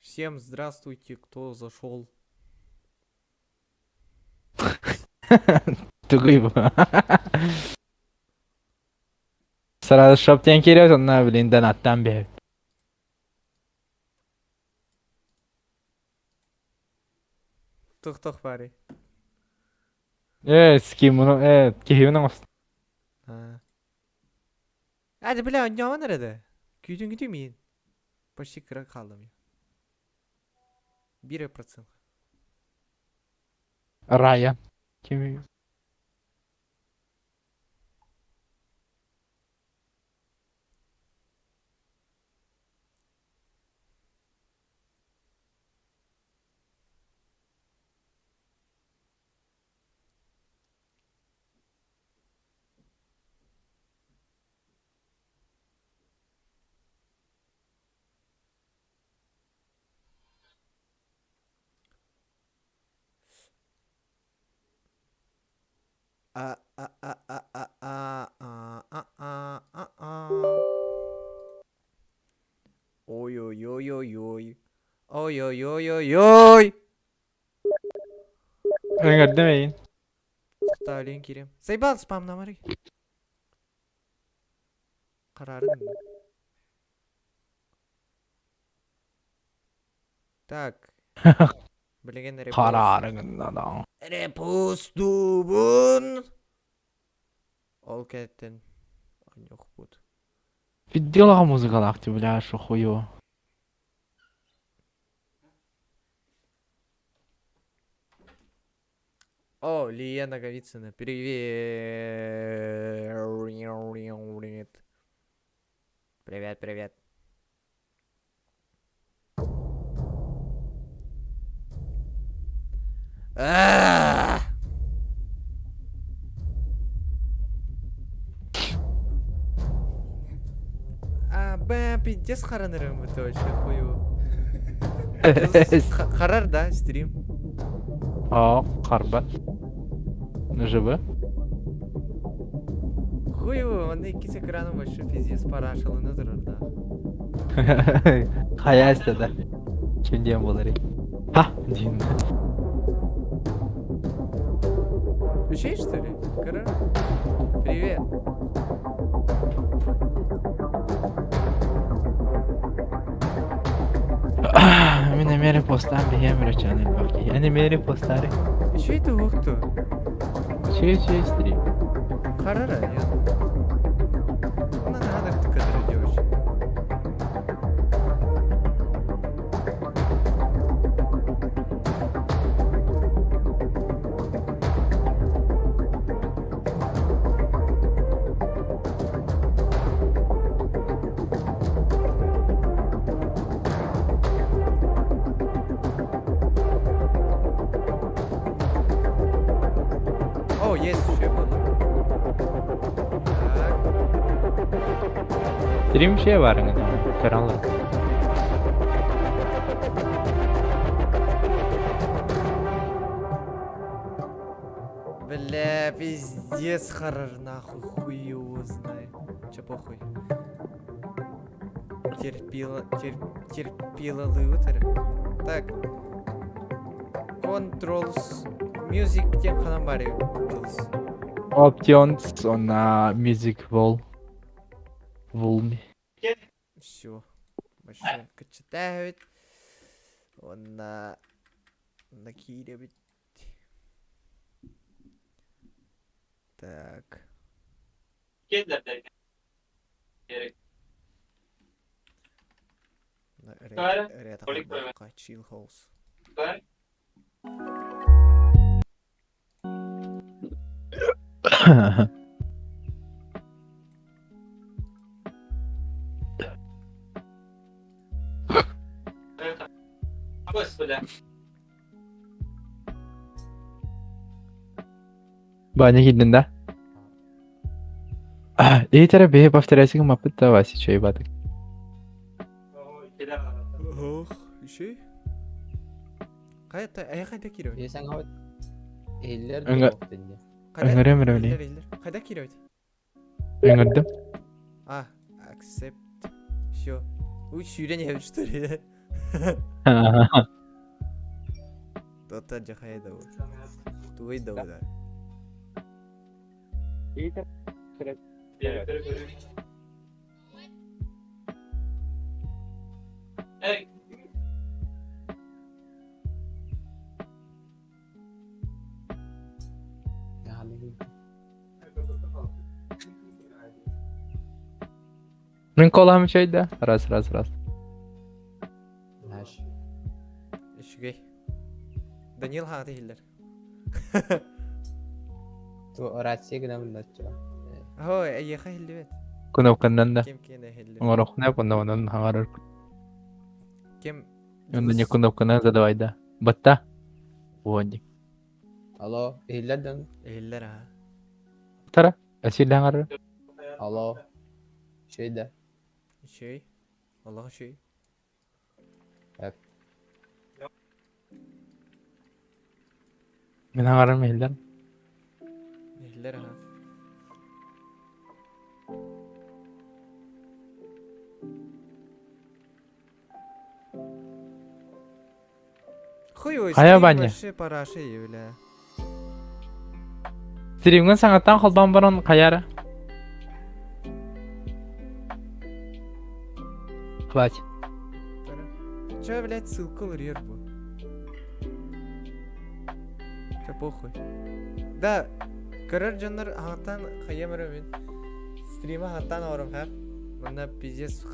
Всем здравствуйте, кто зашел. Тугуй бу. Сразу шоп диэн киириэт, онно блин донаттаан биһэбит. Тух-тух баарый? Э, скиммуну, э, киһибин оҥост. А. А, да бля, оонньообон эрэ да. Күүтүн күтүм иин. Почти кыра хааллым. 1%. Рая. Ким А а а а а а а а а а а. Ой-ой-ой-ой-ой. Ой-ой-ой-ой-ой. Ыҥырдым эйин. Сталин кирем. Сайбал спамнамарый. Карары гынна. Так. Билигин репост. Хараары гынна да. Репостуубун. Ол кэттен онньуохпут. Видела музыкалаах ти бля шо хуё. О, Лия Наговицына, привет. Привет, привет. А А, б, пиздец харанырым это вообще хуево. Харар, да, стрим. О, харбат. Живы? Хуево, манна иккис экраным вообще пиздец парашалына турар да. Хайа да. Ким диэн буоларый? Ха! Диэн. Включай, что ли? Кара? Привет. Мин эмиэ репостаан биһиэм өрөчөөн элбэх киһи. Эн эмиэ репостаары. Еще это ух ты. Чү чү стрим. Харара, нет. Она надо ты который девочка. О, есть еще было. Так. Стрим вообще баарыҥын. Көрөн Бля, пиздец харар нахуй, хуй его знает. Че похуй. Терпила, тер, терпила лыутер. Так. Controls Music диэн ханан баар Дьулус? Options на Music Wall. Волми. Все. Вообще кычытаабыт. Уонна онно киирэбит. Так. Ырыа Chill House. Баня киирдин да? Иитэрэ биһи повторяйсыгын маппыт да Вася чөй батык. Ох, үчүгэй. Хайа эйиэхэ киирэбит? Биэс аҥаабыт иһиллэр Өҥө- дуо дэннэ. Хайда Ыҥырыам эрэ иһиллэр иһиллэр. Хайда киирэбит? Ыҥырдым. А, accept. Все. Уй, сүүрэн иһэбит что ли? Тота дьахайа да Тугай да да. Мин колам үчүгэй Раз, раз, раз. Наш. Үчүгэй. Данил хаата иһиллэр. Ту рация гынабын да чё. Ой, эйиэхэ иһиллибэт. Кнопканнан да. Ким киэнэ иһиллибэт. Оҥороххуна онно хаҥарар. Ким Онно не кнопканан задавай да. Батта. Уонник. Алло, иһиллэр дөн. Иһиллэр аа. Тара. Эсиллэ хаҥарар. Алло. Үчүгэй да. Үчүгэй. Олох үчүгэй. Так. Мин хаҥарарым иһиллэр. Иһиллэр аа. Хуй Хайа Ваня? вообще параши бля. Стримҥин саҥаттан холбоон баран хайара? Хватит. Че, блядь, ссылку лурьер бу? Че похуй. Да, көрөр дьоннор аһаттан хайам эрэ мин. Стрима аһаттан оҥором һэр. Манна пиздец.